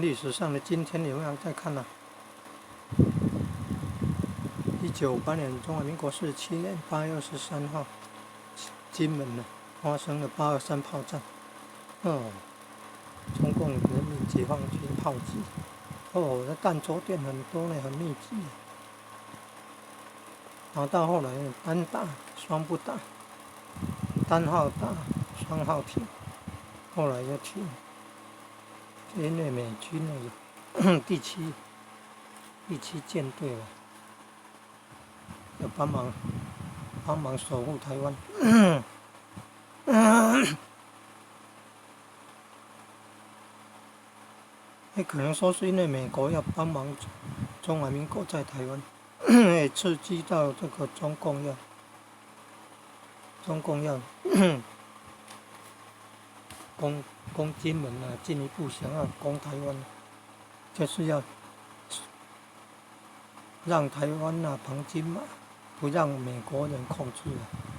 歷史上的今天有沒有在看呢？1958年，中華民國47年8月23號，金門呢發生了八二三炮戰。哦，中共人民解放軍炮擊。哦，那彈着點很多呢，很密集。打到後來單打雙不打，單號打，雙號停，後來就停。因為美軍呢，第七艦隊吧，要幫忙幫忙守護台灣。欸，可能說是因為美國要幫忙中華民國在台灣，刺激到這個中共要攻金門啊，進一步想要攻台灣，就是要讓台灣啊，澎金馬不讓美國人控制啊。